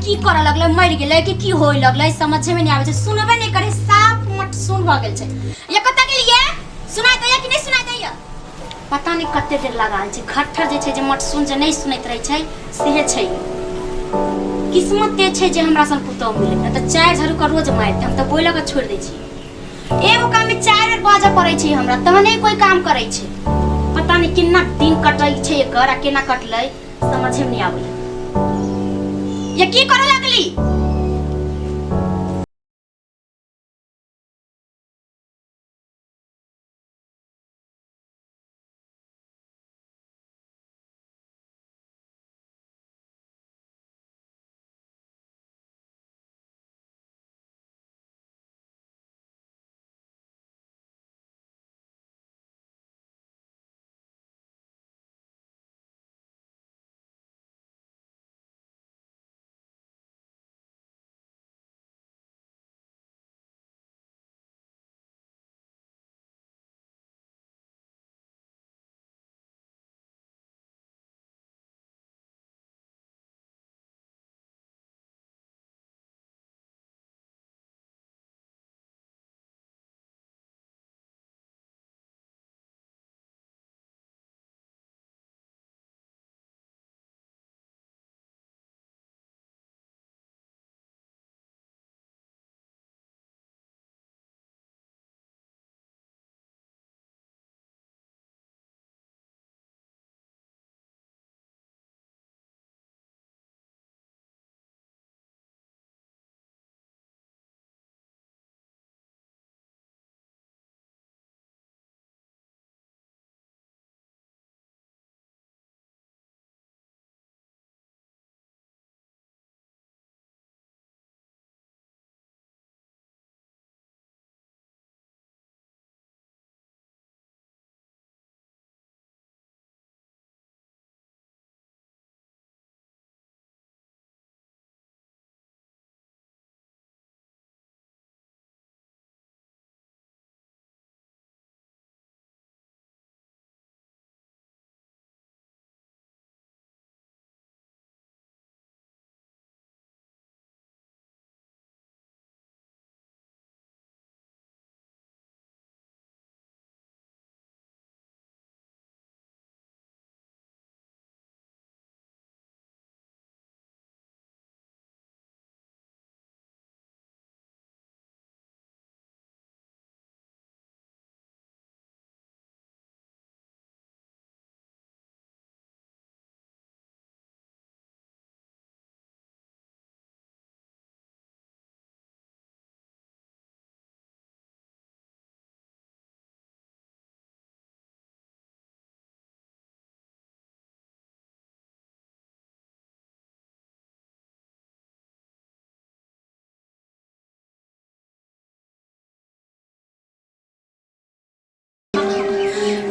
की करऽ लगलै, मरि गेलै कि की होय लगलै, समझे में नहीं आबै छै। सुनबे नहीं करे, साफ मट सुन भऽ गेल छै। ये कतऽ गेलियै? सुनाइ दैया कि नहि सुनाइ दैया? पता नहि कते देर लागल छै। खट्टर जे छै जे मट सुन जे नहि सुनैत रहै छै सेहे छै। किस्मत ते छै जे हमरा सन पुतोह मिले, नहि तऽ चारि झाड़ू के रोज मारिते। हम तऽ बोलऽ के छोड़ि दै छी। एगो काम में चारि बेर बाजऽ पड़ै छै हमरा, तहने कोई काम करै छै। पता नहि केना दिन कटै छै एकर आ केना कटलै, समझे में नहीं आबै। ये की करे लगली?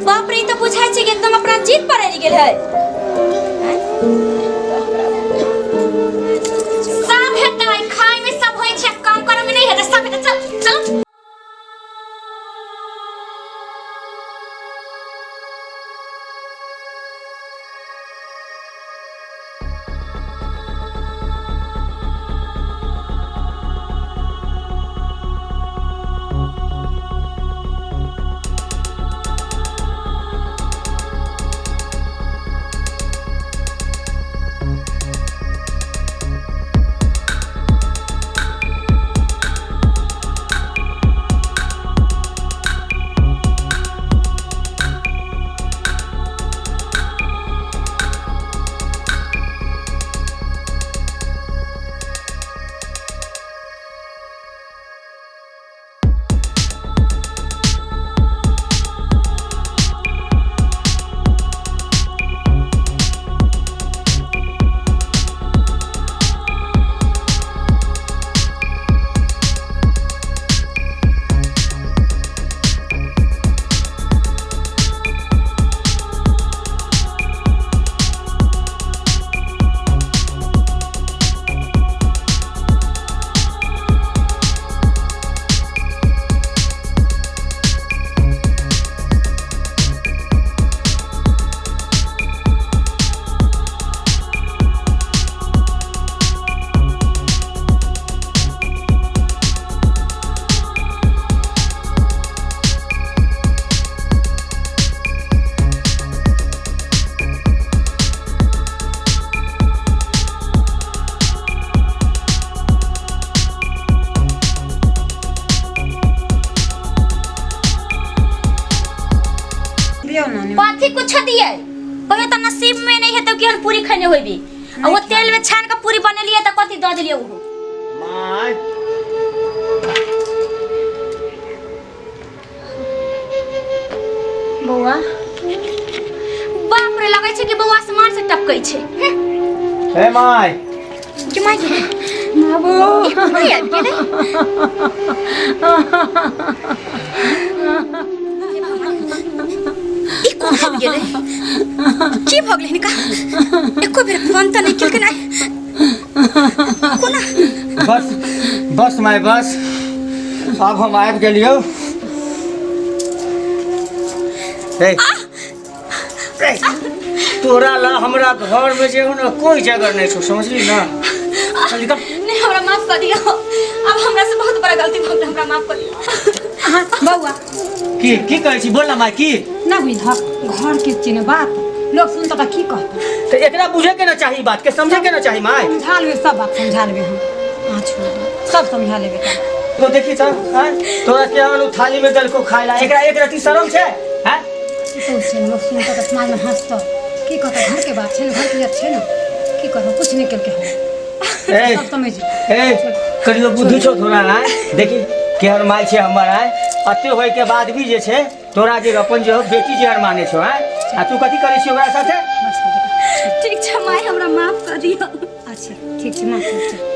बाप रे, ई तऽ बुझाइ छै कि एकदम अपना जीत पर आबि गेल है। सब हेतै, खाय में सब होइ छै, काम करे में नहीं हेतै, सब हेतै। चल चल। दियौ ने। कथी कुछ दिए कहियो त नसीब में नहीं हेतौ कि हम पूरी खैने होइबी आ वो तेल में छान के पूरी बनेलिए त कथी दऽ देलिए ओहो। माय, बौआ, बाप रे, लगै छै कि बौआ आसमान से टपकै छै। हे my. के my गे? बाबू। ई कोना आबि गेलै? ई कोना आबि गेलै? की भऽ गेलै हिनका? एको बेर फोन तऽ नहि केलखिन आइ। कोना? बस बस माय, बस, आब हम आबि गेलियौ। हे ए, तोरा ला हमरा घर में जे हो ना कोई जगह नहीं छो, समझली ना? चल निकल। नहीं, हमरा माफ कर दियो। अब हमरा से बहुत बड़ा गलती भऽ गेल, हमरा माफ कर दियो। अहाँ बौआ। की की कहै छी? बोल ना माय, की? ना बुझलक घर के चिन्ह बात लोग सुनता तऽ की कहता? तऽ एकरा बुझे के ना चाही, बात के समझे के ना चाही माय। समझा लेबै, सब बात समझा लेबै हम। अहाँ छोड़ दियौ, सब समझा लेबै। तो देखी तऽ आँय, तोरा के आलू थाली में देलको खाय ला, एकरा एक रति शरम छै? हैं? तो छै ने, लोग सुनता तऽ समाज में हंसता, की कहता? घर के बात छै ने, घर के इज्जत छै ने, की कहता? कुछ नहीं केलकै हम। ए, सब समझ। ए, करियो बुद्धि छौ थोड़ा आँय? देखी केहन माय छै हमर आँय? अते होय के बाद भी जे छै तोरा जे अपन जे हो बेटी जे माने छौ आँय, आ तू कथी करै छी ओकरा साथे? बस कर बेटा। ठीक छै माय, हमरा माफ कर दियो। अच्छा, ठीक छै, माफ कर दियौ।